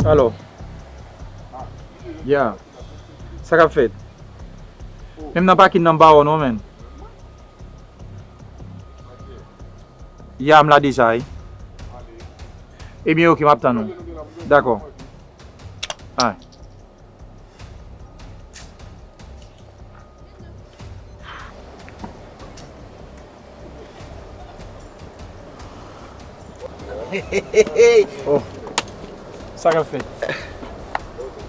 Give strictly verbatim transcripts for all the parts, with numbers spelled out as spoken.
Alò. Ya. Sa k ap fèt? Menm nan pakin nan m pa wè w non, menn. Ya, m la deja, wi. Ebyen, oke, m ap tann ou. Dakò. Ay. Oh. Sa k ap fèt?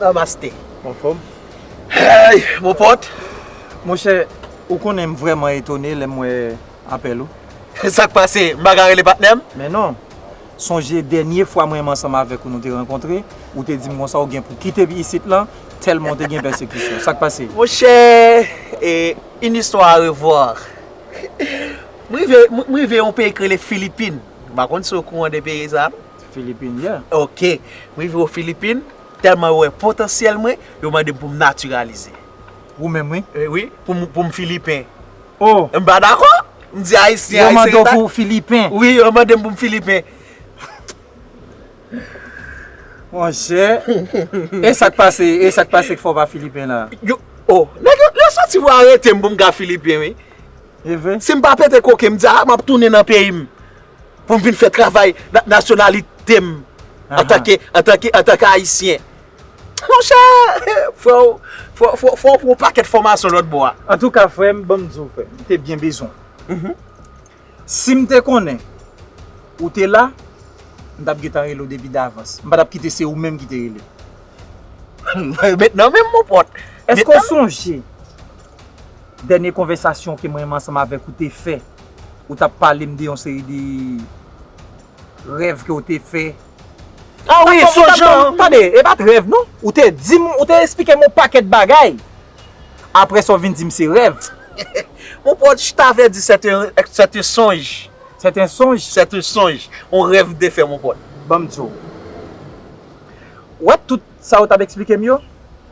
Namaste. Anfòm? Hey, mon pote. Monchè, ou konnen m vrèman etone lè m wè apèl ou. Sa k pase? M pa ka rele patnè m? Men non. Sonje dènye fwa mwen menm ansanm avèk ou nou te rankontre, ou te di m konsa ou gen pou kite isit lan, tèlman w te gen pèsekisyon. Sa k pase? Monchè, e, une histoire à revoir. M rive, m, m rive yon peyi ki rele Filipin. M pa konn si w okouran de peyi sa a, non? Filipin, yeah. Ok. M rive o Filipin, tèlman yo wè potansyèl mwen, yo mande m pou m natiralize. Ou menm, wi. E, wi, pou m, pou m Filipen. Oh. M pa dakò. M di Ayisyen, Ayisyen. Yo mande w pou Filipen. Wi, yo mande m pou m Filipen. Monchè. E sa k pase, e sa k pase k fè w pa Filipen la? Yo, oh, nèg yo, yo soti pou arete m pou m ka Filipen, wi. E vre? Si m pa pete koken, m di, a, m ap tounen nan peyi m. Pou m vin fè travay na-, nasyonalite m. Aha. Antanke, antanke, antanke Ayisyen. Monchè, fò, fò, fò, fò w pran yon pakèt fòmasyon lòt bò a. Antouka, frè m, ban m di w, frè m, m te byen bezwen w. Mhm. Si m te konnen ou te la, m t ap gentan rele w depi davans. M pa t ap kite se ou menm ki te rele m. Mentnan menm, mon pote. Èske w sonje dènye konvèsasyon ke mwen menm ansanm avèk ou te fè, ou t ap pale m de yon seri de rèv ke w te fè. Ah wi, sonje, tande, e pa t rèv non. Ou te di m, ou te eksplike m yon pakèt bagay. Apre sa, w vin di m se rèv. Mon pote, je t'avais dit, c'est un, c'est un songe. C'est un songe? C'est un songe. On rêve de faire, mon pote. Ban m di w. Ou wè tout sa ou t ap eksplike m yo?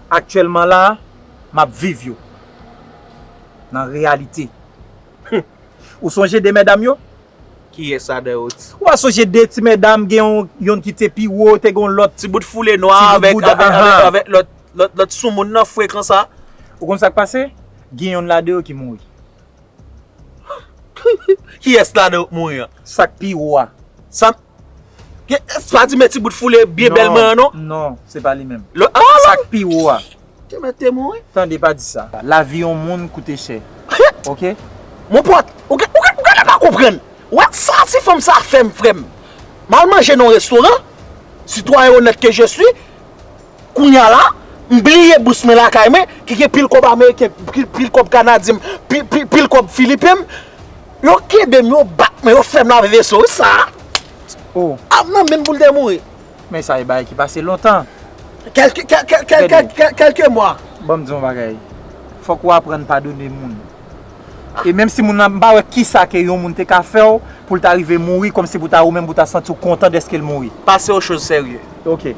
Aktyèlman la, m ap viv yo. Nan reyalite. Ou sonje de medam yo? Kiyès ladan yo? Ou pa sonje de ti medam, gen yon, yonn ki te pi wo, te gen yon lòt. Ti bout foule nwa avèk, avèk, avèk, avèk lòt, lòt, lòt soumoun nan frekan sa. Ou konn sa k pase? Gen yonn ladan yo ki mouri. Kiyès ladan yo k mouri an? Sa k pi wo a. Sa, gen, pa di men ti bout foule byen bèl mwen an non. Non, se pa li menm. Sa k pi wo a. Te mèt te mouri. Tande, pa di sa. Lavi yon moun koute chè. Ok? Mon pote, ou gen, ou gen, ou gen pa konprann. Ou wè sa ti fanm sa fè m, frè m. M al manje nan yon restoran, sitwayen onèt ke je suis, kounye a la, m bliye bous mwen lakay mwen, ki gen pil kòb ameriken, pil, pil kòb kanadyen, pil, pil, pil kòb filipen. Yo kenbe m, yo bat mwen, yo fè m lave veso, wi sa. Oh. Ap nan menm pou l te mouri. Men sa e bagay ki pase lontan. Kèlke, kèl-, kèl-, kèl-, kèl-, kèl-, kèlke mwa. Ban m di w yon bagay. Fòk ou aprann padone moun. E menm si moun nan, m pa wè kisa ke yon moun te ka fè w pou l ta rive mouri, kòmsi pou ta ou menm pou ta santi w kontan dèske l mouri. Pase aux choses sérieux. Ok.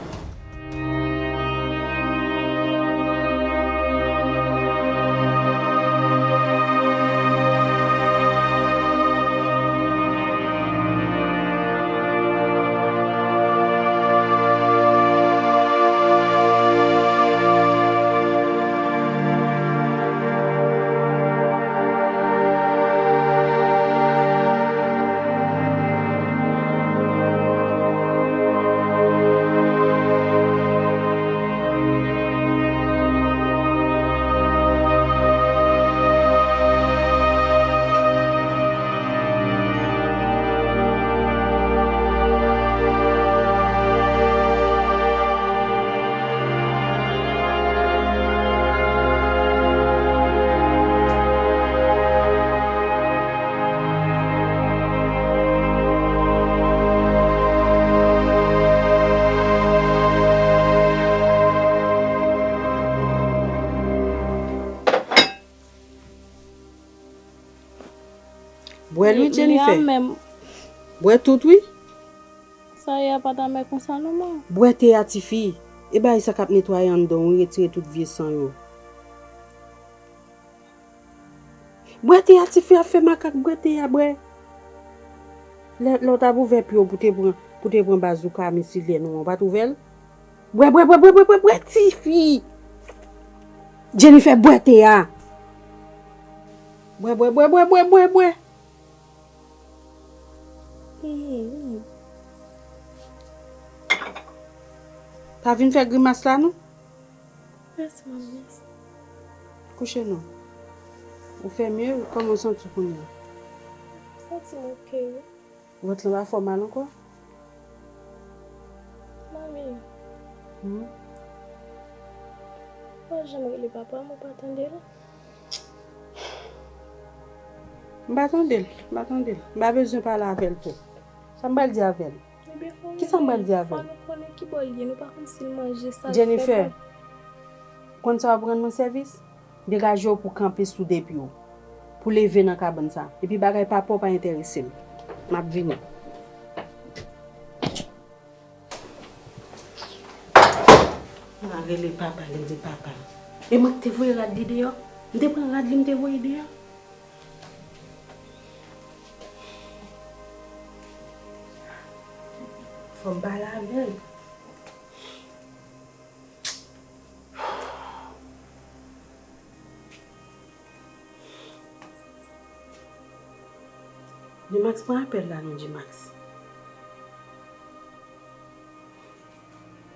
Bwè l wi, Jennifer. Bwè tout wi. Sa ye a pa t amè konsa non, man. Bwè te a, tifi. E bagay sa k ap netwaye anndan w wi, retire tout vye san yo. Bwè te a, tifi, ap fè makak, bwè te a, bwè. Lè, lè w t ap ouvè pye w pou te pran, pou te pran bazouka misilyen ou an, w pa t ouvè l? Bwè, bwè, bwè, bwè, bwè, bwè, bwè, tifi. Jennifer, bwè te a. Bwè, bwè, bwè, bwè, bwè, bwè, bwè. Ii. Pa vin fè grimas la, non. Mèsi, manmi, mèsi. Kouche non. Ou fè mye, kòman w santi w kounye a? M santi m oke, wi. Vant lan pa fè w mal ankò? Manmi. Hmm? Ou pa janm rele papa m, ou pa tande l? M pa tande l, m pa tande l. M pa bezwen pale avè l tou. Sa m pral di avè l? Ebyen, fò nou... Kisa m pral di avè l? Fò nou konnen ki bò l ye, nou pa konn si l manje, sa l fè. Jennifer, ou konn sa w ap rann mwen sèvis? Degaje w pou kanpe sou de pye w. Pou leve nan kabann sa. Epi bagay papa w pa enterese m. M ap vini. Mwen rele papa, li di papa. E mwen ki te voye rad li deyò. M te pran rad li, m te voye deyò. Fò m pale avè l. Dmax, pran apèl la non, Dmax.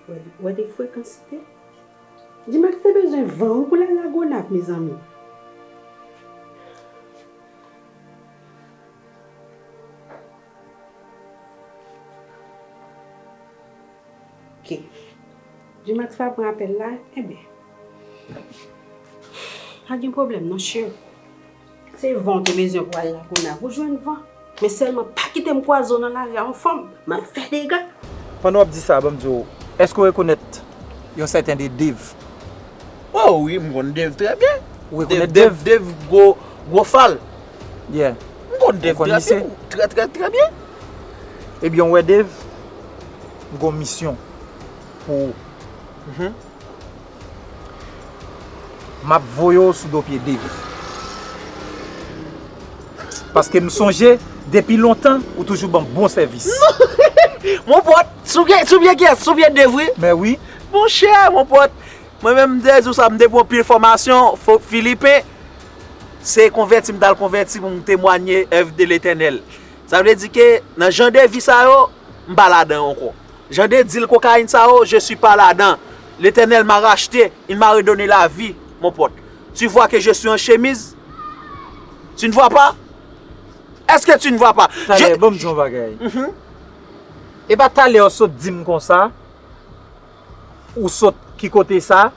Wè, wè de frekansite. Dmax te bezwen van wi pou l al Lagonav, mezanmi. Ok. Dmax pa pran apèl la, enben. Pa gen pwoblèm non, cheri. Se van w te bezwen pou al Lagonav, ou jwenn van. Men sèlman pa kite m kwaze w nan lari a yon fanm, m ap fè dega. Pandan w ap di sa, ban m di w, èske w rekonèt yon sèten de Dave? Oh wi, m konn Dave trè byen. Ou rekonèt Dave? Dave, Dave, gwo, gwo fal. Yeah. M konn Dave trè byen, trè, trè, trè byen. Ebyen, w wè Dave, m gon misyon pou ou. Mhm. M ap voye w sou do pye Dave. Paske m sonje, depi lontan, ou toujou ban m bon sèvis. Mon pòt, sou pye, sou pye kiyès? Sou pye Dave, wi. Men wi. Monchè, mon pòt, mwen menm, m te di w sa, m te pran pil fòmasyon, fo-, Filipen, se konvèti m t al konvèti pou m temwanye èv de Letènèl. Sa vle di ke nan jan de vi sa yo, m pa ladan yo ankò. Jan de dil kokayin sa yo, je suis pas là-dedans. L'Éternel m'a racheté, il m'a redonné la vie, mon pote. Tu vois que je suis en chemise? Tu ne vois pas? Est-ce que tu ne vois pas? Talè, ban m di yon bagay. Mhm. E pa talè w sot di m konsa, ou sot ki kote sa,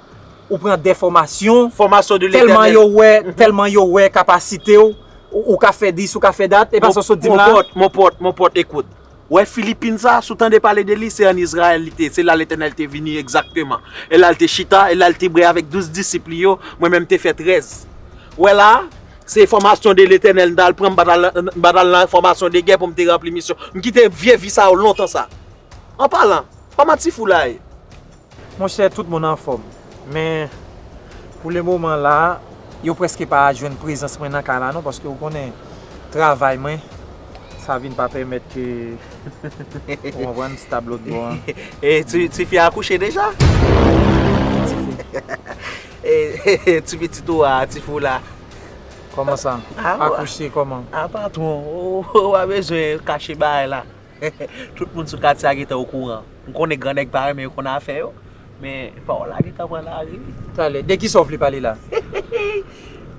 ou pran de fòmasyon, fòmasyon de Letènèl. Tèlman yo wè, mhm, tèlman yo wè kapasite w, ou, ou ka fè dis, ou ka fè dat, e pa sa w sot di m la? Mon pòt, mon pòt, mon pòt, ekout. Wè Filipin sa, si w tande pale de li, se ann Izrayèl li te, se la Letènèl te vini egzakteman. E la l te chita, e la l te bwè avèk douz disip li yo, mwen menm te fè trèz. Wè la, se fòmasyon de Letènèl m t al pran, m pa t al, m pa t al nan fòmasyon de gè pou m te ranpli misyon. M kite vye vi sa yo lontan sa. An palan, kòman Ti Fou la ye? Monchè, tout moun anfòm. Men, pou le moman la, yo prèske pa jwenn prezans mwen nan kay la non, paske ou konnen, travay mwen, sa vin pa pèmèt ke, ou konprann, stab lòt bò an. E ti, tifi a kouche deja? Tifi. E, e, e, ti pitit ou a, Ti Fou la. Kòman sa? A, akouche kòman? A, patwon, ou, ou pa bezwen kache bagay la. Tout moun sou katye a gentan okouran. M konnen gran nèg pa renmen yo konn afè yo, men pawòl la gentan pran lari. Talè, de kisa w vle pale la?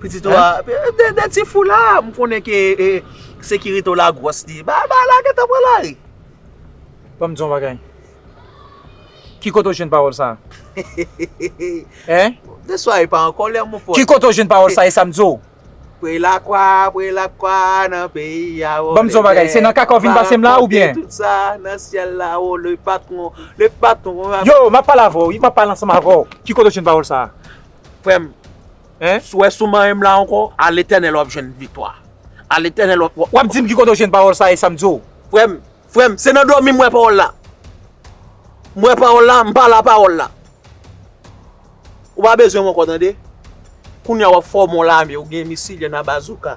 Pitit ou a, de, de Ti Fou la, m konnen ke, e, sekirite w la gwòs li. Ba, ba la gentan pran lari. Ban m di w yon bagay. Ki kote w jwenn pawòl sa a? Hein? De swa e pa an kòlè, mon pòt. Ki kote w jwenn pawòl sa a, e sa m di w? Prelakwa, prelakwa nan peyi a, o. Ban m di w yon bagay, se nan kaka w vin pase m la, oubyen? Tout sa nan syèl la, o, le patwon, le patwon. Yo, m ap pale avè w, wi, m ap pale ansanm avè w. Ki kote w jwenn pawòl sa a? Frè m, hein? Si w wè si w manyen m la ankò, a Letènèl w ap jwenn viktwa. A Letènèl w ap... W ap di m ki kote w jwenn pawòl sa a, e sa m di w? Frè m, Frè m, se nan dòmi m wè pawòl la. M wè pawòl la, m pale a pawòl la. Ou pa bezwen m ankò, tande? Kounye a w ap fòme yon lame, ou gen misil, y en a bazouka.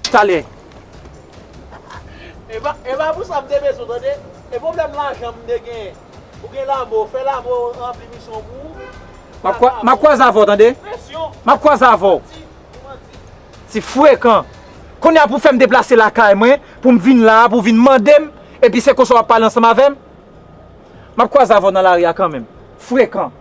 Talè. E pa, e pa pou sa m te bezwen w, tande? E pwoblèm lajan m te genyen. Ou gen labo, fè labo ranpli misyon pou ou. M ap kwa-, m ap kwaze avè w, tande? Presyon. M ap kwaze avè w. Ti frekan. Kounye a pou fè m deplase lakay mwen, pou m vin la a, pou w vin mande m, epi se konsa w ap pale ansanm avè m? M ap kwaze avè w nan lari a kanmenm. Frekan.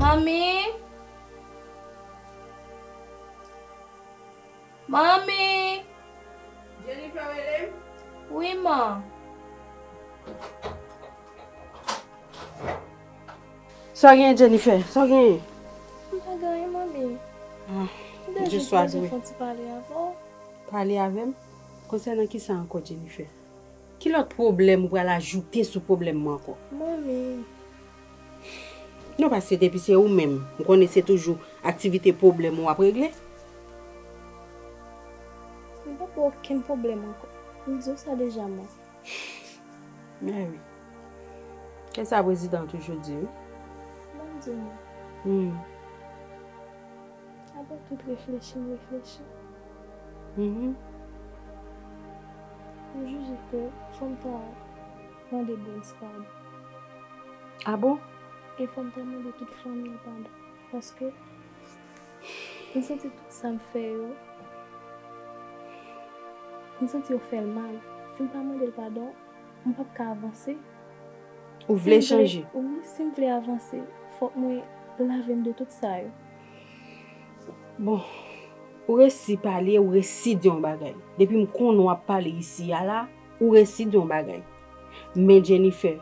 Manmi! Manmi! Jennifer rele m? Wi, man. Sa w genyen, Jennifer? Sa w genyen? M pa gen anyen, manmi. Ah, m te jis bezwen fè yon ti pale avè w. Pale avè m? Konsènan kisa ankò, Jennifer? Ki lòt pwoblèm ou pral ajoute sou pwoblèm mwen ankò? Manmi. Non, paske depi se ou menm, m konnen se toujou aktivite pwoblèm ou ap regle. M pa pou okenn pwoblèm ankò. M di w sa deja, man. Men wi. Se sa prezidan an toujou di, wi. Ban m di w, man. Hmm. Apre tout reflechi m reflechi, mhm, m jije ke fò m ta mande Brens padon. A bon? E fò m ta mande tout fanmi l padon. Paske m santi tout sa m fè yo, m santi yo fè l mal. Si m pa mande l padon, m p ap ka avanse. Ou vle chanje? Wi, si m vle avanse, fòk mwen lave m de tout sa yo. Bon, ou resi pale, ou resi di yon bagay. Depi m konnen w ap pale isi a la, ou resi di yon bagay. Men Jennifer,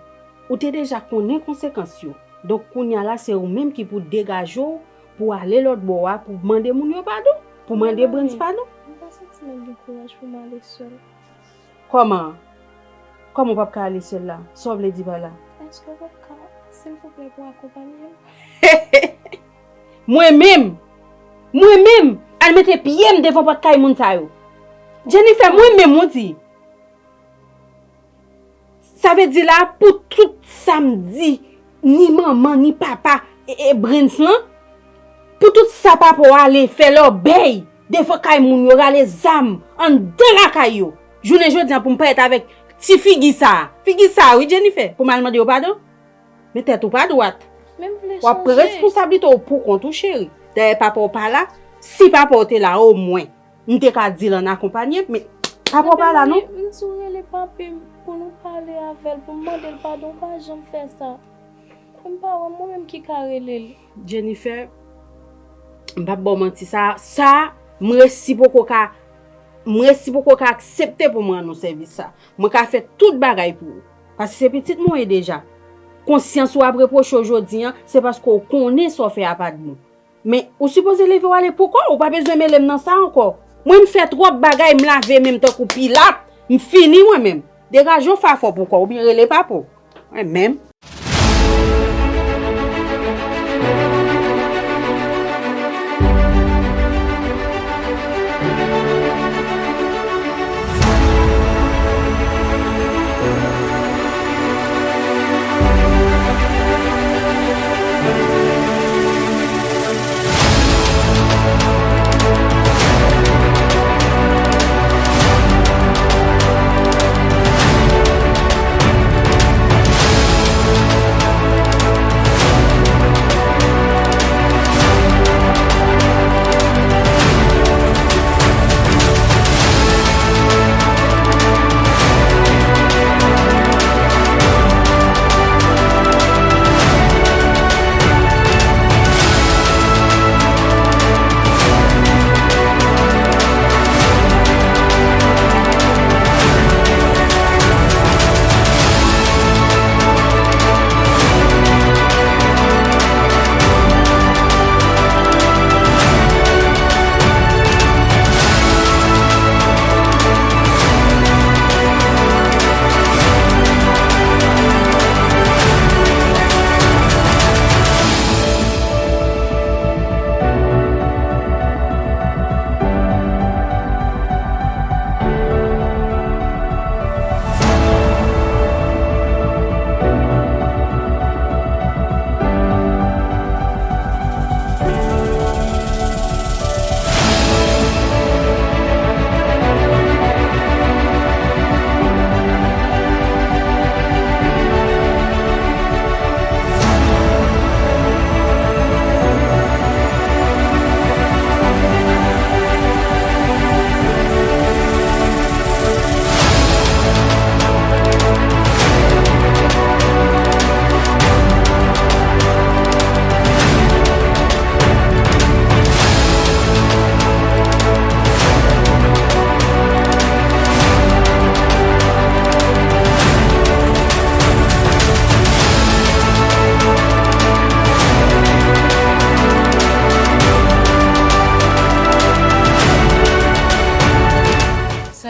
ou te deja konnen konsekans yo. Donk, kounye a la, se ou menm ki pou degaje w, pou ale lòt bò a, pou mande moun yo padon, pou mande Brens padon. M pa santi m ap gen kouraj pou m ale sèl. Kòman? Kòman w p ap ka ale sèl la? Sa w vle di pa la? Èske w p ap ka, silvouplè, pou akonpanye m? Mwen menm! Mwen menm! Al mete pye m devan pòt kay moun sa yo! Jennifer, mwen menm, ou di! Sa vle di la, pou tout sa m di, ni manman, ni papa, e, e Brens lan, pou tout sa papa w ale fè lòbèy devan kay moun yo, rale zam anndan lakay yo. Jounen jodi a pou m parèt avèk ti figi sa. Figi sa wi, Jennifer, pou m al mande yo padon. Men tèt ou pa dwat. W ap pran responsablite w pou kont ou, cheri. Dayè papa w pa la. Si papa w te la, omwen, m te ka di l ann akonpanye m, men papa w pa la non. M di w rele papi m pou nou pale avè l, pou m mande l padon, ou pa janm fè sa. M pa wè mwen menm ki ka rele l. Jennifer, m p ap ba w manti, sa, sa, m resi poko ka, m resi poko ka aksepte pou m rann ou sèvis sa. Mwen ka fè tout bagay pou ou. Paske se pitit mwen w ye deja. Konsyans ou ap repwoche w jodi a, se paske w konnen sa w fè a pa t bon. Men, ou sipoze leve w ale pou kò w, ou pa bezwen mele m nan sa ankò. Mwen, m fè twòp bagay, m lave men m tankou Pilat, m fini mwen menm. Degaje w fè afè w pou kò w, oubyen rele papa w. Mwen menm.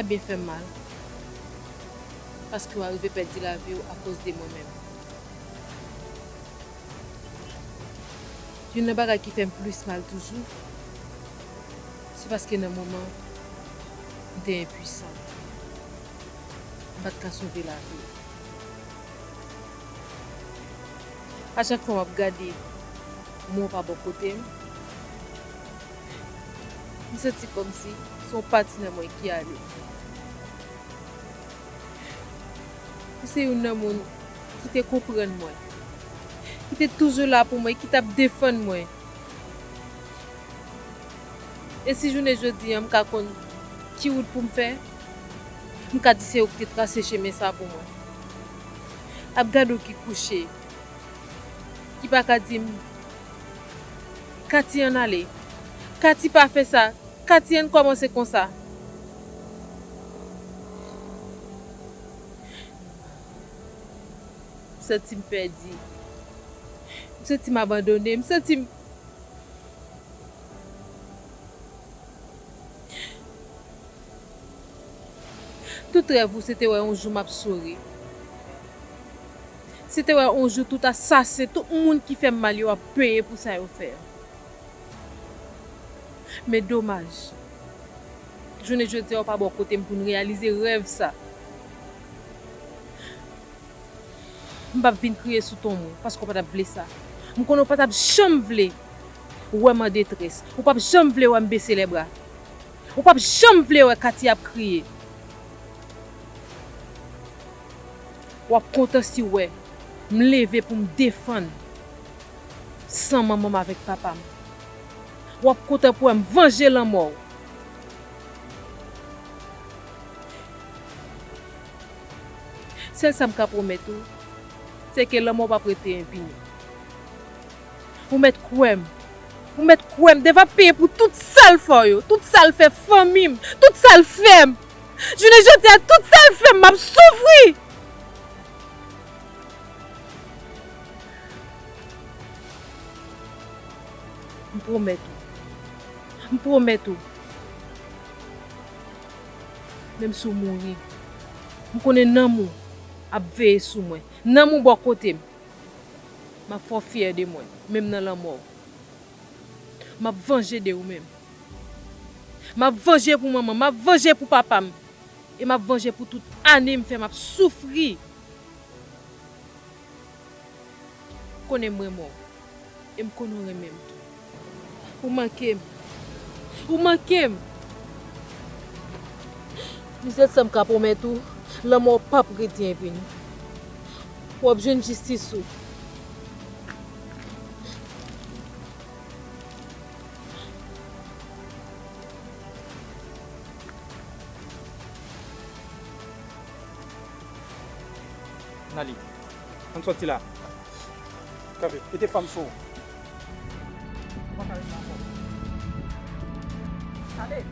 Sa byen fè m mal, paske w arive pèdi lavi w akoz de mwen menm. Youn nan bagay ki fè m plis mal toujou, se paske nan moman, m te enpwisan. M pa t ka sove lavi w. A chak fwa m ap gade mò pa bò kote m, m santi kòmsi se yon pati nan mwen ki ale. Ou se youn nan moun ki te konprann mwen, ki te toujou la pou mwen, ki t ap defann mwen. E si jounen jodi a m ka konn ki wout pou m fè, m ka di se ou ki te trase chemen sa pou mwen. Ap gade w ki kouche, ki pa ka di m, Katy, ann ale. Katy, pa fè sa. Katy, ann kòmanse konsa. M santi m pèdi. M santi m abandone. M santi m Tout rèv ou, se te wè yon jou m ap sore. Se te wè yon jou tout asasen, tout moun ki fè m mal yo ap peye pou sa yo fè. Men domaj, jounen jodi a, ou pa bò kote m pou n reyalize rèv sa. M p ap vin kriye sou tonm ou, paske w pa t ap vle sa. M konnen w pa t ap janm vle wè m an detrès. Ou p ap janm vle wè m bese lèbra. Ou p ap janm vle wè Katy ap kriye. W ap kontan si w wè m leve pou m defann san manman m avèk papa m. W ap kontan pou wè m vanje lanmò w. Sèl sa m ka pwomèt ou, se ke lanmò w p ap rete enpini. Ou mèt kwè m. Ou mèt kwè m. Deva peye pou tout sa l fè w yo. Tout sa l fè fanmi m. Tout sa l fè m. Jounen jodi a, tout sa l fè m, m ap soufri. M pwomèt ou. M pwomèt ou. Menm si w mouri, m konnen nanm ou ap veye sou mwen. Nanm ou bò kote m. M ap fè w fyè de mwen, menm nan lanmò w. M ap vanje de ou menm. M ap vanje pou manman m, m ap vanje pou papa m. E m ap vanje pou tout ane m fè m ap soufri. Konnen m renmen w. E m konnen w renmen m tou. Ou manke m. Ou manke m. Men sèl sa m ka pwomèt ou, lanmò w p ap rete enpini. W ap jwenn jistis ou. N ale. Ann sòti la. Kanpe. Mete fòm sou ou. Ou pa ka ret la ankò. Ale.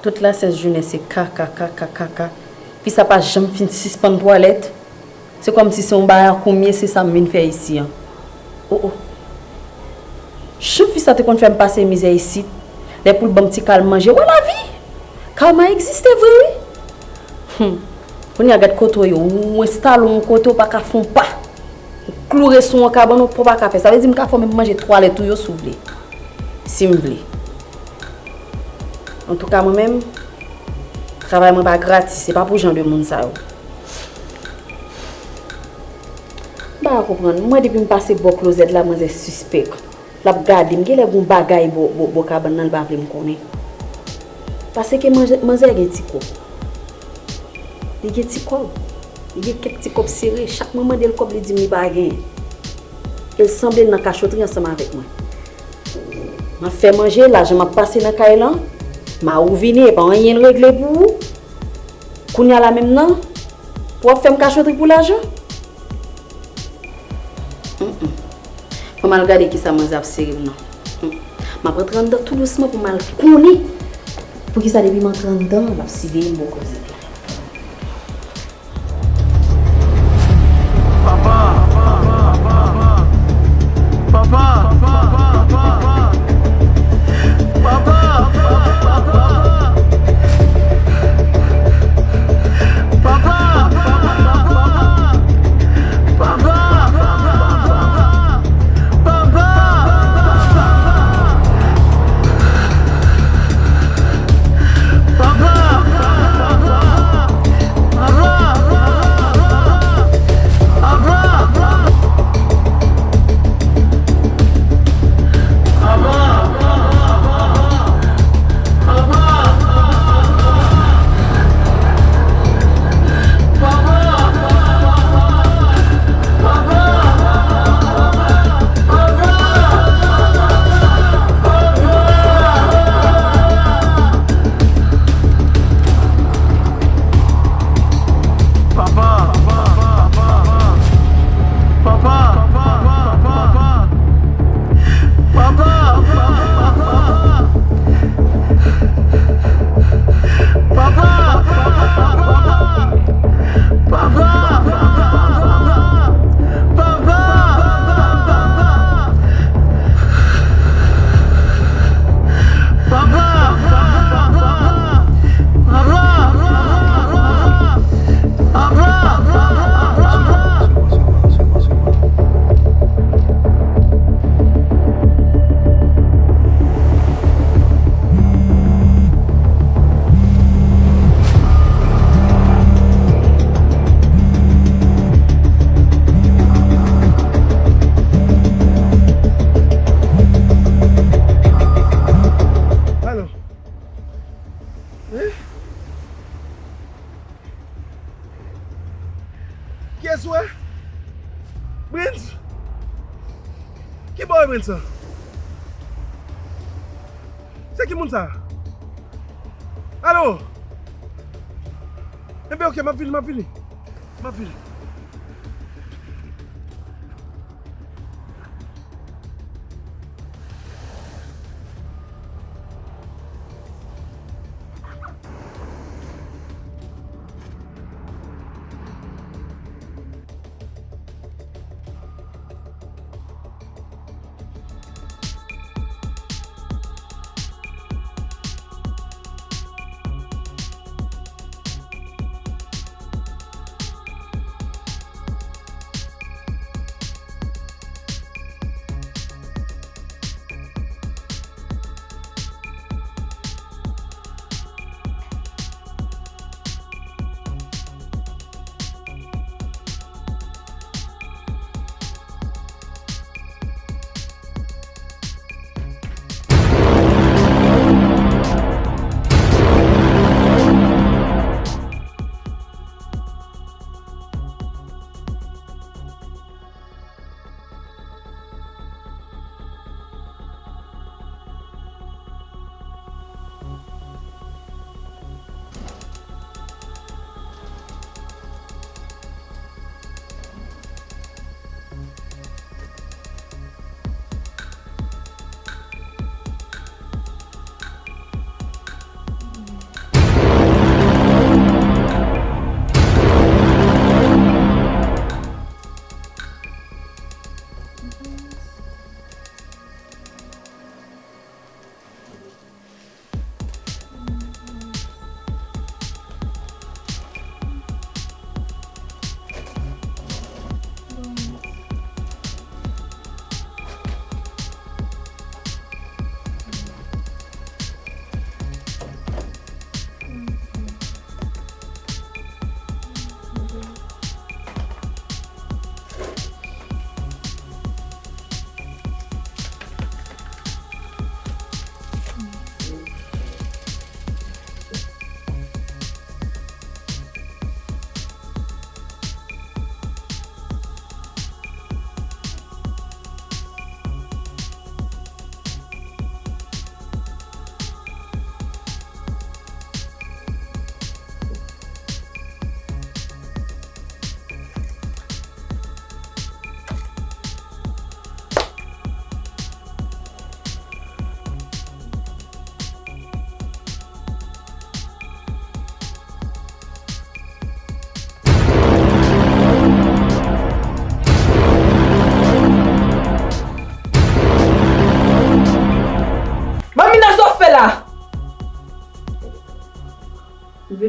Tout lasens jounen se kaka, kaka, kaka. Fi sa pa janm fin sispann twalèt. Se kòmsi se yon bagay akoumye, se sa m vin fè isi an. O, o. Jan fi sa te konn fè m pase mizè isit, lè pou l ban m ti kal manje. Wè lavi! Karma egziste vre, wi! Hum. Kounye a gad kote w ye, ou enstale w yon kote, ou pa ka fè yon pa. Ou kloure sou yon kabann, ou pa ka fè. Sa vle di m ka fè w menm manje twalèt ou yo si w vle. Si m vle. Antouka, mwen menm, travay mwen pa gratis, se pa pou jan de moun sa yo. M pa ka konprann. Mwen, depi m pase bò klozèt la, manzè sispèk. L ap gade m. Genlè gon bagay bò, bò, bò kabann nan, l pa vle m konnen. Paske manzè, manzè gen ti kòb. Li gen ti kòb. Li gen kèk ti kòb sere. Chak mwen mande l kòb, li di m li pa gen. E l sanble l nan kachotri ansanm avèk mwen. M ap fè manje, lajan m ap pase nan kay lan. Ma ou vini, e pa anyen l regle pou ou. Kounye a la menm nan, pou w ap fè m kachotri pou lajan? Mm, mm. Fò m al gade kisa manzè ap sere m nan. Mm. M ap rantre anndan tou dousman pou m al konnen poukisa depi m antre anndan, l ap siveye m bò klozèt la. Alo. Hein? Kiyès ou ye? Brens? Ki bò e Brens lan? Se ki moun sa? Alo? Enben, oke, m ap vini, m ap vini. M ap vini.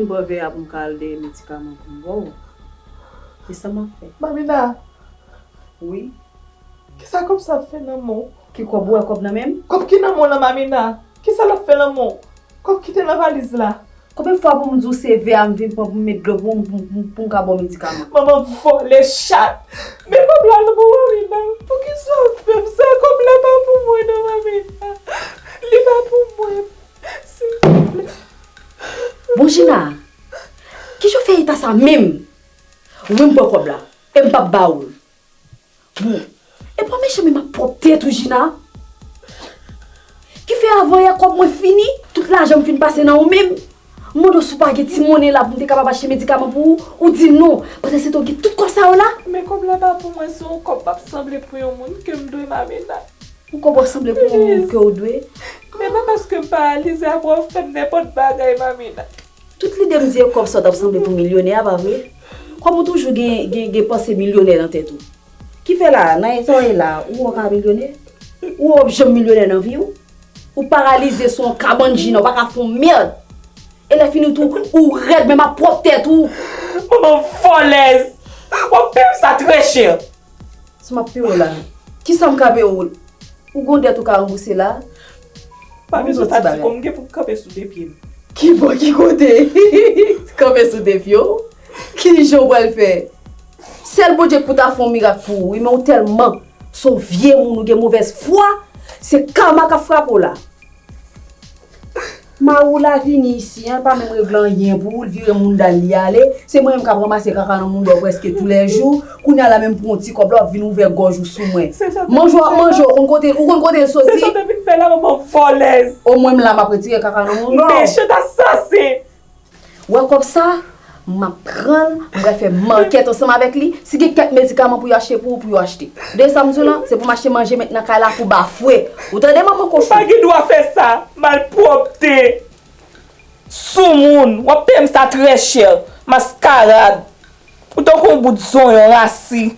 M pran vè a pou m ka al dèyè medikaman pou m ba w. E sa m ap fè. Mamina, wi. Kisa kòb sa ap fè nan men w? Ki kòb? Ou wè kòb nan men m? Kòb ki nan men w lan, Mamina? Kisa l ap fè nan men w? Kòb ki te nan valiz la? Konbyen fwa pou m di w se vè a m vin pran pou m met dlo pou m, pou m, pou m, pou m ka ba w medikaman? Manman vòlè chat! Men kòb la nan men w, Mamina. Poukisa w ap fè m sa? Kòb la pa pou mwen non, Mamina. Li pa pou mwen. Silvouplè. Bon, Gina, kijan w fè eta sa menm? Wi, m pran kòb la. E m p ap ba w l. Bon, e pa mechan, men m ap pwòp tèt ou, Gina. Ki fè avan yè kòb mwen fini, tout lajan m fin pase nan ou menm. M mande w si w pa gen ti monnen la pou m te kapab achte medikaman pou ou, ou di m non. Pandan se tan w gen tout kòb sa yo la. Men kòb la pa pou mwen, se yon kòb m ap sanble pou yon moun ke m dwe, Mamina. Yon kòb w ap sanble pou yon moun ke w dwe? Men pa paske m paralize apre w fè m nenpòt bagay, Mamina. Tout lide m di e kòb sa w t ap sanble pou milyonè a, pa vre? Kòm ou toujou gen, gen, gen panse milyonè nan tèt ou. Ki fè la, nan eta w ye la, ou wè w ka milyonè? Ou wè w ap janm milyonè nan vi w? Ou paralize sou yon kabann, Gina, ou pa ka fè yon mèd. E lè fini tou, ou rèd, men m ap pwòp tèt ou. Manman vòlèz! W ap peye m sa trè chè. Si m ap peye w la, kisa m ka peye w? Ou gon dèt ou ka ranbouse la? Pa bezwen pati kon m gen pou m kanpe sou de pye m. Ki bò, ki kote? Kanpe sou de pye w? Kijan w pral fè? Sèl Bondye k pou ta fè yon mirak pou ou, wi, men ou tèlman se yon vye moun, ou gen movèz fwa, se kama k ap frape w la. Mari w la vini isi an, pa menm regle anyen pou ou, l vire mounda l, li ale. Se mwen menm k ap ranmase kaka nan mounda w prèske toulèjou. Kounye a la menm pou yon ti kòb la, w ap vin ouvè gòj ou sou mwen. Manje w ap manje, ou konn kote, ou konn kote l soti? Se sa w te vin fè la, manman vòlèz. Omwen m la, m ap retire kaka nan mounda w. Mechan asasen. Wè kòb sa, m ap pran l, m pral fè mankèt ansanm avèk li. Si gen kèk medikaman pou yo achte pou ou, pou yo achte. De sa m di w lan, se pou m achte manje met nan kay la pou bafwe. Ou tande, manman kochon? Ou pa gen dwa fè sa, malpwòpte. Soumoun, w ap peye m sa trè chè, maskarad. Ou tankou yon bout zonyon rasi.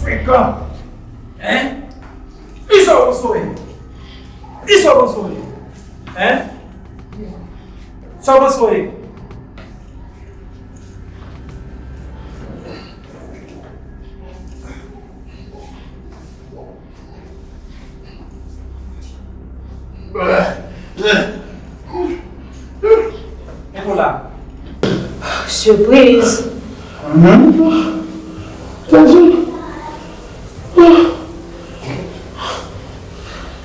Frekan. Hein? Kisa w panse w ye? Kisa w panse w ye? Hein? Sa w panse w ye? Epo la. Sipriz.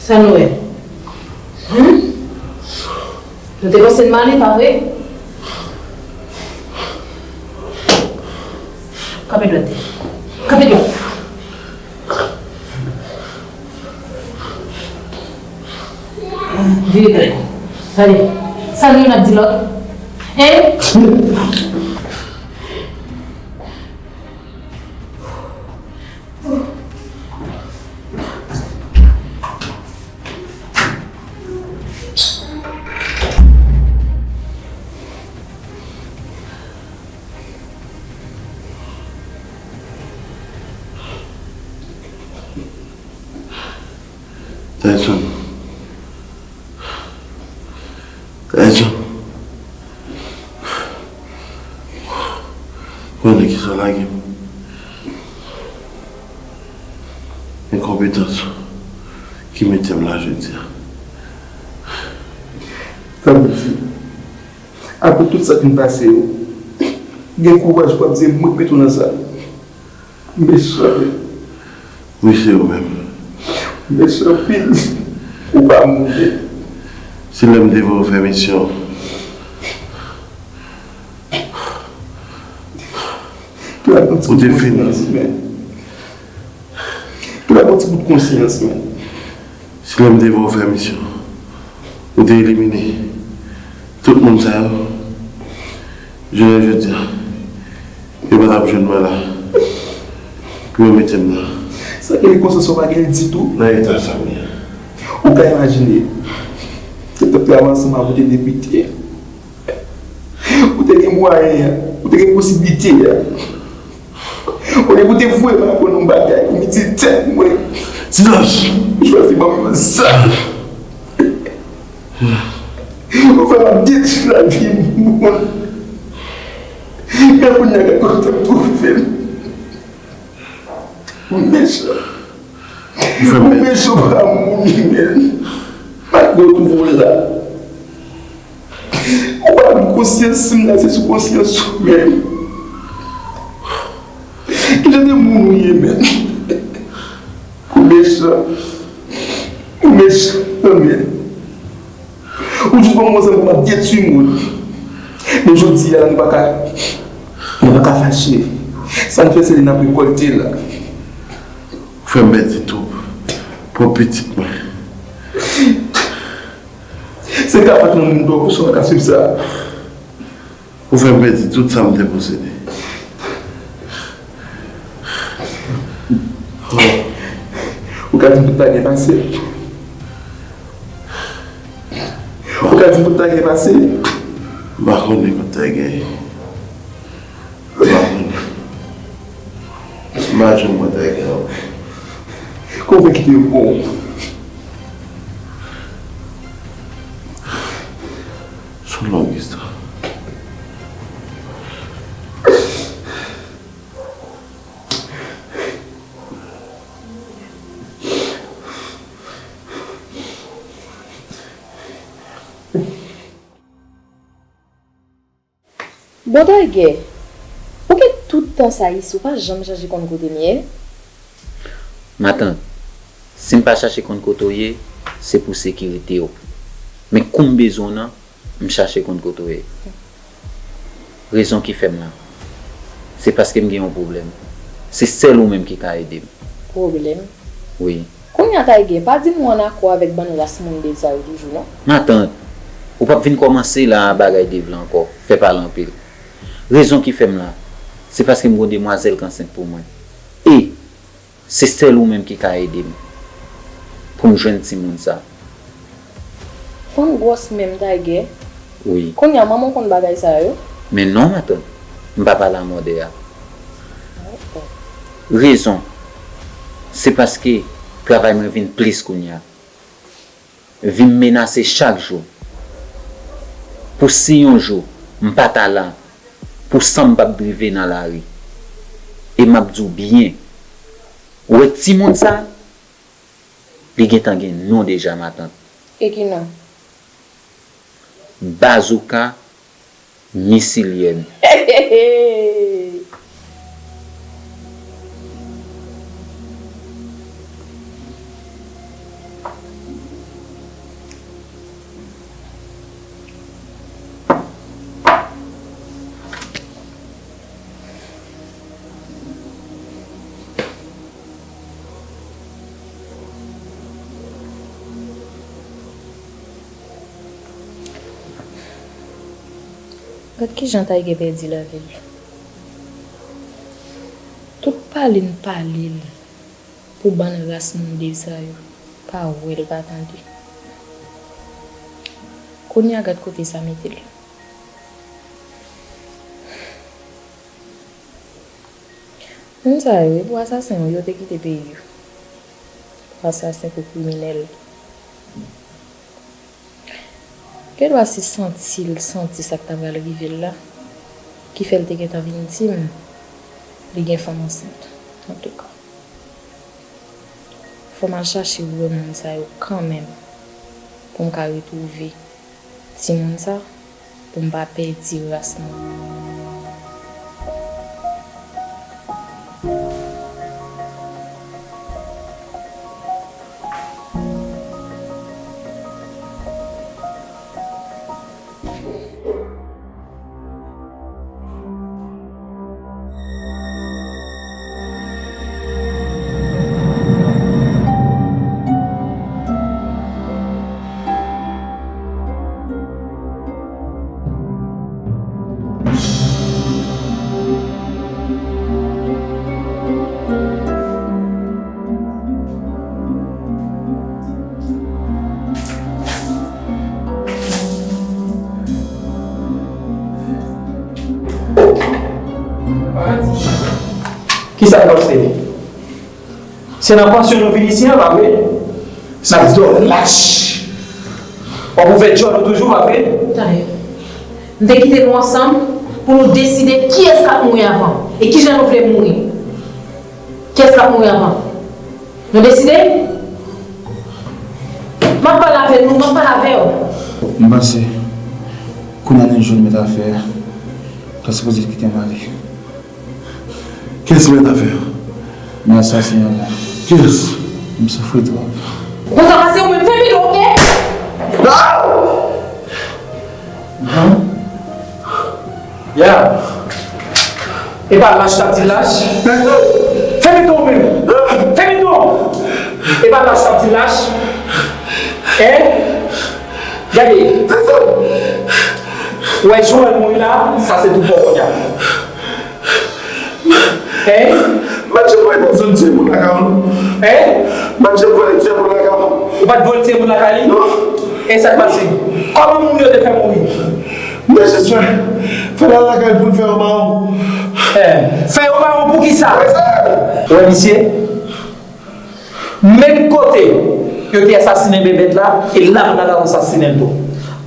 Sa nou wè? Hmm? Nou te panse n ale, pa vre? Kanpe dwat. Kanpe dwat. Vire tèt. Gade. Sa nou youn ap di lòt? Hein? Tayson. Tayson. Konnen kisa w lage m. Enkonpetans ki mete m la jodi a. Tanpri, apre tout sa k fin pase yo, gen kouraj pou w ap di mwen k mete w nan sa. Mechan. Wi, se ou menm. Mechan anpil. Ou pa moun. Se lè m te voye w fè misyon. Ou te fini. Pou la pran ti bout konsyans, men. Si lè m te voye w fè misyon, ou te elimine tout moun sa yo, jounen jodi a, yo pa t ap jwenn mwen la pou yo mete m nan. Sa ki rekonstri sa pa gen ditou. Nan eta sa m ye a. Ou ka imajine, te t ap travay ansanm avè w, te depite. Ou te gen mwayen an, ou te gen posiblite a. Olye pou te voye m al aprann yon bagay pou m itil tèt mwen. Silans! Ou chwazi ban m yon zam. Ou fè m ap detwi lavi moun. Men kounye a gade kote m twouve m. Ou mechan. Ou mechan pa moun, men. Malgre w twouve w la. Ou pa gen konsyans, si m la se sou konsyans ou menm. Ki jan de moun ou ye menm? Ou mechan. Ou mechan, men. Ou jis ban m yon zam pou m ap detwi moun. Men jodi a, nou pa ka, nou pa ka fache. Sa n fè, se li n ap rekòlte la. Ou fè m pèdi tout pwòp pitit mwen. Se ka pa t yon moun dò pou sa w ka swiv sa. Ou fè m pèdi tout sa m te posede. Ou ka di m tout sa gen pase. Ou ka di m tout sa gen pase. M pa konnen kote sa gen. M pa konnen. M pa janm kote sa gen ankò. Kòman w fè kite yo pran w? Se yon long istwa. Bon, Tiger, ou gen tout tan sa isi, ou pa janm chache konn kote m ye? Matant, si m pa chache konn kote w ye, se pou sekirite w. Men kou m bezwen w nan, m chache konn kote w ye. Rezon ki fè m la, se paske m gen yon pwoblèm. Se sèl ou menm ki ka ede m. Pwoblèm? Wi. Kounye a, Tiger, pa di m ou ann akò avèk bann ras moun Dave sa yo toujou, non. Matant, ou p ap vin kòmanse la bagay Dave la ankò, fè pale anpil. Rezon ki fè m la, se paske m gen yon demwazèl k ansent pou mwen. E se sèl ou menm ki ka ede m pou m jwenn timoun sa. Fanm gwòs menm, Tiger. Wi. Kounye a, manman w konn bagay sa yo? Men non, matant. M pa pale a mòde a. Oh, oh. Rezon. Se paske travay mwen vin plis kounye a. Vi m menase chak jou. Pou si yon jou m pa ta la, pou san m p ap drive nan lari. E m ap di w byen, ou wè timoun sa, li gentan gen non deja, matant. E ki non? Bazouka Misilyèn. Gad kijan Tiger pèdi lavi l. Tout pale n pale l pou bann ras moun de sa yo, pa wè l, pa tande. Kounye a gad kote sa mete l. Moun sa yo, e pou asasen yo, yo te kite peyi yo. Pou asasen, pou kriminèl. Gen dwa se santi l santi sa k ta pral rive l la, ki fè l te gentan vin di m li gen fanm ansent. Antouka, fò m al chache vre moun sa yo kanmenm pou m ka retwouve timoun sa, pou m pa pèdi ras mwen. Kisa w panse? Se nan pansyon nou vin isi a, pa vre? Sa dò lach. W ap ouvè djòl ou toujou, pa vre? Tande. M te kite nou ansanm pou nou deside kiyès k ap mouri avan e kijan nou vle mouri. Kiyès k ap mouri avan? Nou deside? M ap pale avè nou, m ap pale avè w. M panse, kounye a nan jou l mèt afè a, ta sipoze kite m ale. Kiyès mèt afè a? Men asasen an la. Kiyès? M soufri twòp. Konsa pase ou menm, fè pito, oke? Ah! Ya. E pa lach sa di lach. Fè pito ou menm. Fè pito. E pa lach sa di lach. Hein? Gade. Ou wè jan w mouri la, sa se tou pa w kounye a. Hein? Matye mwen pa t vòlè timoun lakay ou. Hein? Matye vòlè timoun lakay ou. Ou pa t vòlè timoun lakay li? Non. E sa k pase? Kòman moun yo te fè mouri? Men jis fè, fè l al lakay pou l fè yon mawon. Eh, fè yon mawon pou kisa? Ou wè misye? Menm kote yo te asasinen Bèbèt la, e la nou t ap asasinen l tou.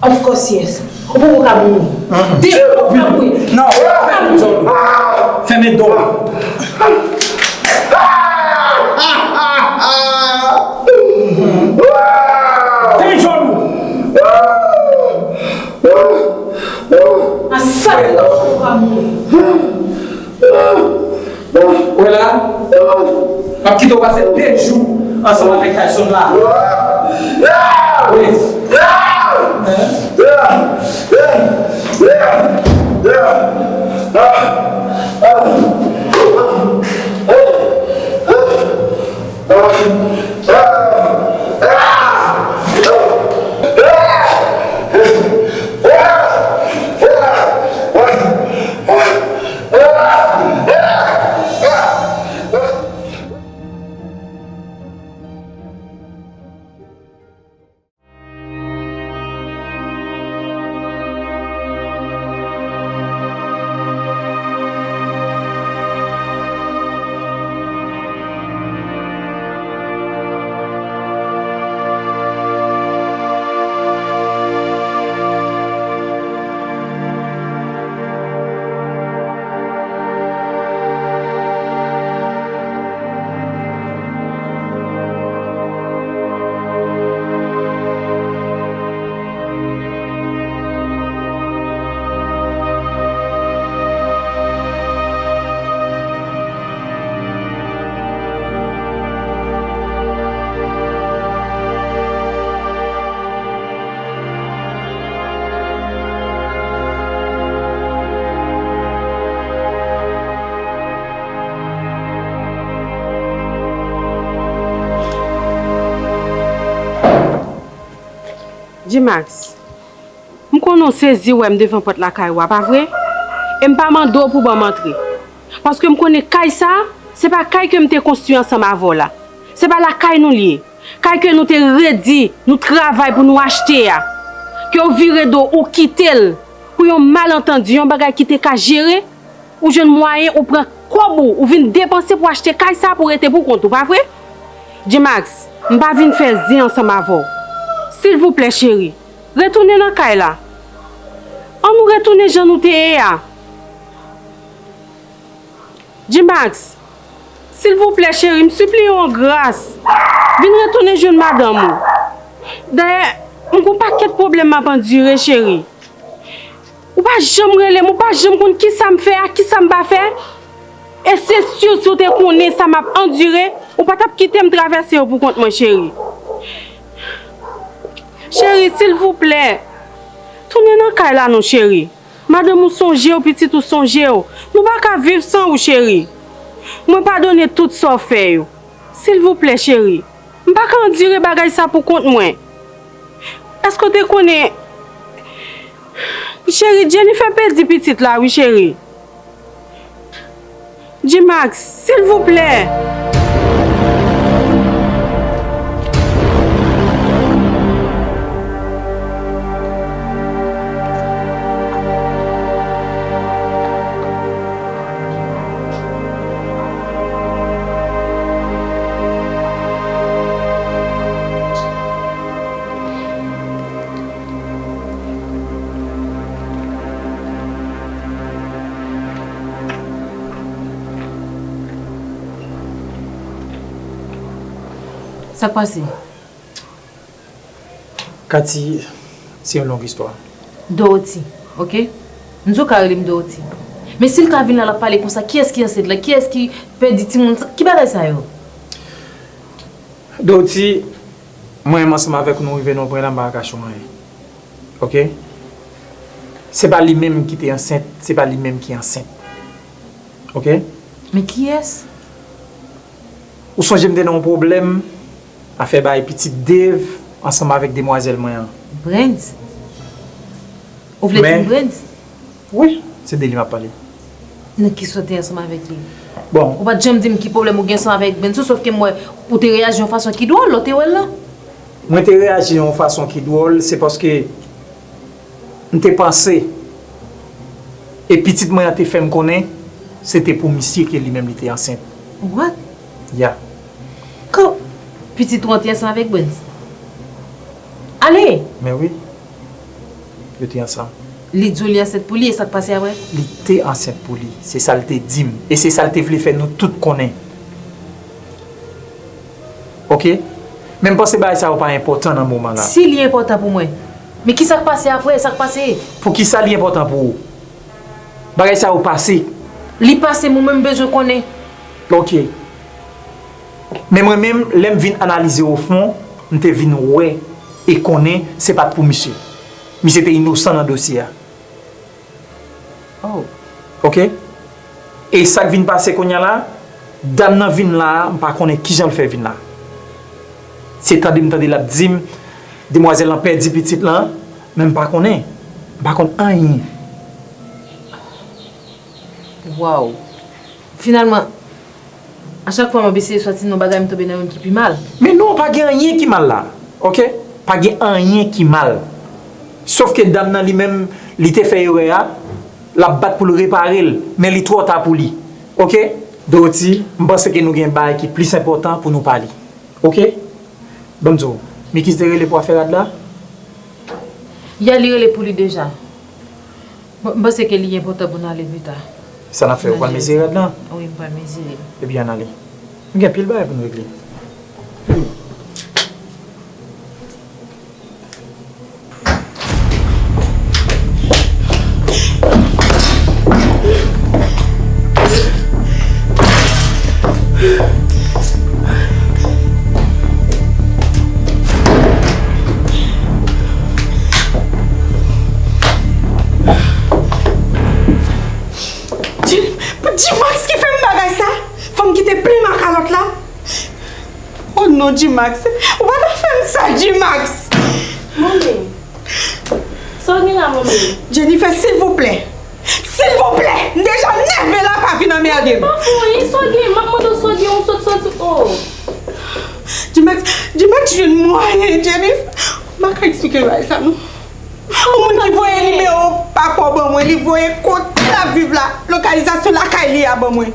Of course, yes. Ou poko ka mouri. Depi ou ka mouri. Non, fèmen do w. Fèmen do w. Fèmen do w. Asasen, ou pa mouri. Wè la, m ap kite w pase de jou ansanm avèk Tyson la. Wi. Hein? G-Max, m konnen w sezi wè m devan pòt lakay ou a, pa vre? E m pa mande w pou ban m antre. Paske m konnen kay sa, se pa kay ke m te konstwi ansanm avè w la. Se pa lakay nou l ye. Kay ke nou te redi, nou travay pou nou achte a. Ke w vire do, ou kite l pou yon malantandi, yon bagay ki te ka jere. Ou jwenn mwayen, ou pran kòb ou, ou vin depanse pou achte kay sa pou rete pou kont ou, pa vre? G-Max, m pa vin fè zen ansanm avè w. Silvouplè, cheri, retounen nan kay la. Ann nou retounen jan nou te ye a. G-Max, silvouplè, cheri, m sipliye w an gras. Vin retounen jwenn madanm ou. Dayè, m gon pakèt pwoblèm m ap andire, cheri. Ou pa janm rele m, ou pa janm konn kisa m fè a, kisa m pa fè. E se si, si w te konnen sa m ap andire, ou pa t ap kite m travèse yo pou kont mwen, cheri. Cheri, silvouplè, tounen nan kay la non, cheri. Madanm ou sonje w, pitit ou sonje w. Nou pa ka viv san ou, cheri. Mwen padone tout sa w fè yo. Silvouplè, cheri. M pa ka andire bagay sa pou kont mwen. Èske w te konnen? Cheri, Jennifer pèdi pitit la, wi, cheri. G-Max, silvouplè. Sa k pase? Kati, se yon long istwa. Dorothy, oke? M di w ka rele m Dorothy. Men si l ka vin la, l ap pale konsa, kiyès ki ansent la? Kiyès ki pèdi timoun? Ki bagay sa yo? Dorothy, mwen menm ansanm avèk ou, nou rive nan yon pwen la, m pa ka kache w anyen. Oke? Se pa li menm ki te ansent, se pa li menm ki ansent. Oke? Men kiyès? Ou sonje m te nan yon pwoblèm, afè bay pitit Dave ansanm avèk demwazèl mwen an. Brens? Ou vle di m Brens? Wi, se de li m ap pale. Nan kisa w te ansanm avèk li? Bon. Ou pa t janm di m ki pwoblèm ou gen ansanm avèk Brens, sòf ke m wè ou te reyaji yon fason ki dwòl lè w te wè l lan. Mwen te reyaji yon fason ki dwòl, se paske m te panse, e pitit mwen an te fè m konnen, se te pou misye ke li menm li te ansent. What? Ya. Ko, pitit ou an te ansanm avèk Brens? Ale! Men wi. Yo te ansanm. Li di w li ansent pou li, e sa k pase apre? Li te ansent pou li. Se sa l te di m. E se sa l te vle fè nou tout konnen. Oke? Men m panse bagay sa yo pa enpòtan nan moman la. Si li enpòtan pou mwen. Men kisa k pase apre? Sa k pase? Poukisa li enpòtan pou ou? Bagay sa yo pase. Li pase, mwen menm bezwen konnen. Oke. Men mwen menm, lè m vin analize o fon, m te vin wè e konnen se pa t pou misye. Misye te inosan nan dosye a. Oh. Oke? E sa k vin pase kounye a la, dam nan vin la a, m pa konnen kijan l fè vin la. Se tande m tande l ap di m, demwazèl lan pèdi pitit lan, men m pa konnen. M pa konn anyen. Wow. Finalman, a chak fwa m ap eseye sòti nan yon bagay, m tonbe nan youn ki pi mal. Men non, pa gen anyen ki mal la. Oke? Pa gen anyen ki mal. Sòf ke dam nan li menm, li te fè erè a, l ap bat pou l repare l, men li twò ta pou li. Oke? Dorothy, m panse ke nou gen bagay ki plis enpòtan pou nou pale. Oke? Ban m di w, Mikis te rele pou afè rad la? Ya, li rele pou li deja. Bon, m panse ke li enpòtan pou n ale pita. Sa n ap fè, ou pral mezire rad lan? Wi, m pral mezire. Ebyen, ann ale. Nou gen pil bagay pou n regle. G-Max ki fè m bagay sa? Fò m kite plim a kalòt la? Oh non, G-Max, ou pa ta fè m sa, G-Max! Manmi, Sa w gen la, manmi? Jennifer, silvouplè. Silvouplè! M deja nève la, pa vin anmède m. Pa fè anyen, sa w gen? M ap mande w sa w gen, ou sot soti. Oh. G-Max, G-Max jwenn mwayen, Jennifer. M pa ka eksplike bagay sa, non. Yon moun ki voye nimewo papa w ban mwen, li voye kote l ap viv la, lokalizasyon lakay li a ban mwen.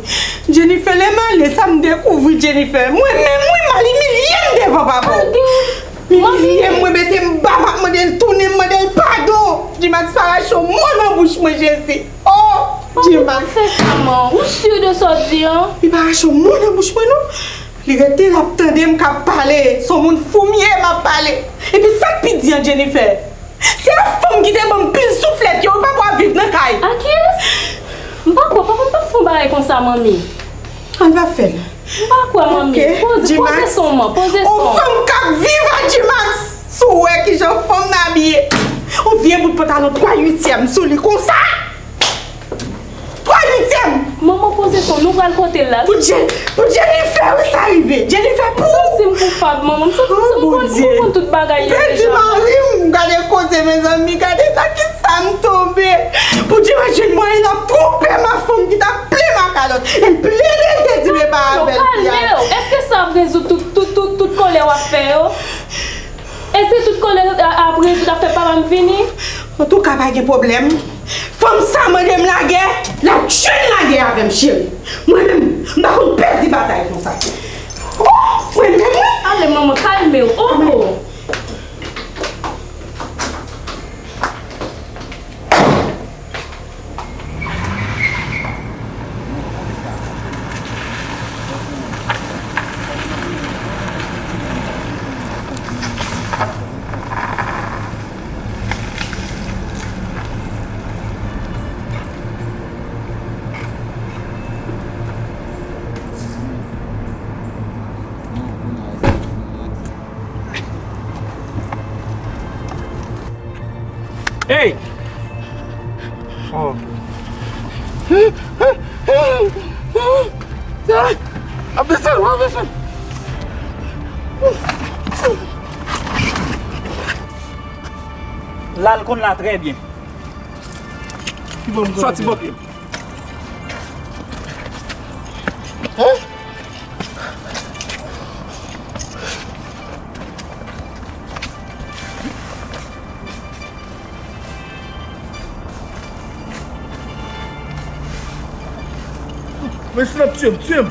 Jennifer, lè m ale, sa m dekouvri, Jennifer. Mwen menm, wi, m al imilye m devan papa w. Li imilye m, mwen mete m ba, m ap mande l tounen, m mande l padon. G-Max pa rache yon mo nan bouch mwen, Jezi. Oh, G-Max. Fè sa, man. Ou si de sa w di an? Li pa rache yon mo nan bouch mwen, non. Li rete, l ap tande m k ap pale. Se yon moun fou m ye, m ap pale. Epi sa k pi di an, Jennifer, se yon fanm ki te ban m pil souflèt yo, wi, papa w ap viv nan kay. A kiyès? M pa kwè, papa m p ap fè yon bagay konsa, manmi. An, l p ap fè l. M pa kwè, manmi. Ok, poze, poze son, man, poze son. Yon fanm k ap viv ak G-Max. Si w wè kijan fanm nan abiye. Yon vye bout pantalon twa uityèm sou li konsa. Twa uityèm. Manman, poze son, nou pral kote l la. Pou Jen-, pou Jennifer, wi, sa rive. Jennifer, pou... M santi m koupab, manman. M santi m, m konn, m konn tout bagay yo deja. Pèdi mari m, gade kote, mezanmi, gade nan kisa m tonbe. Pou Jennifer jwenn mwayen l ap twonpe m ak fanm ki t ap plen makalòt. E l plede, l te di m e pa avè l. Kalme w. Èske sa ap rezoud tout, tout, tout, tout kòlè w ap fè yo? Èske tout kòlè a, ap rezoud ap fè papa m vini? Antouka, pa gen pwoblèm. Fanm sa mande m lagè, l ap jwenn lagè avè m, cheri. Mwen menm, m pa konn pèdi batay konsa. Oh, mwen menm, wi. Ale, manman, kalme w. Oh, oh. Hey! Oh. Ap desann, w ap desann. La l konn la trè byen. Sòti bò pye m. Hein? Men si l ap tiye m, tiye m.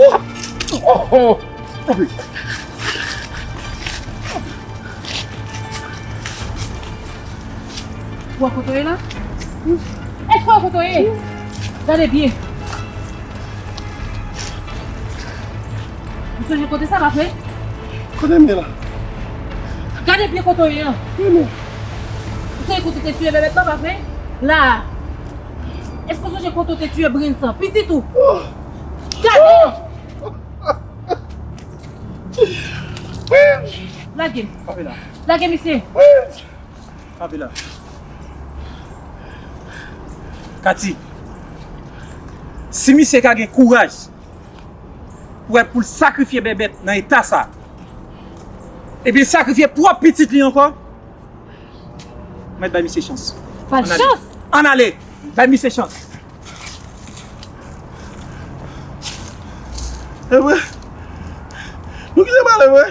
Oh! Oh! Oh! Ou wè kote w ye la? Èske w wè kote w ye? Gade byen. Ou sonje kote sa, pa vre? Kote m ye la? Gade byen kote w ye an. Wi, non. Ou sonje kote w te tiye bèbèt la, pa vre? La a. Èske w sonje kote w te tiye Brens an? Pitit ou? Oh! Gade! Oh! Lage m. Lage misye. Kape la. Kati, si misye ka gen kouraj pou wè pou l sakrifye bèbèt nan eta sa, epi l sakrifye pwòp pitit li ankò, mèt bay misye chans. Pa l chans! Ann ale! Bay misye chans! Evre? Nou kite pale vre?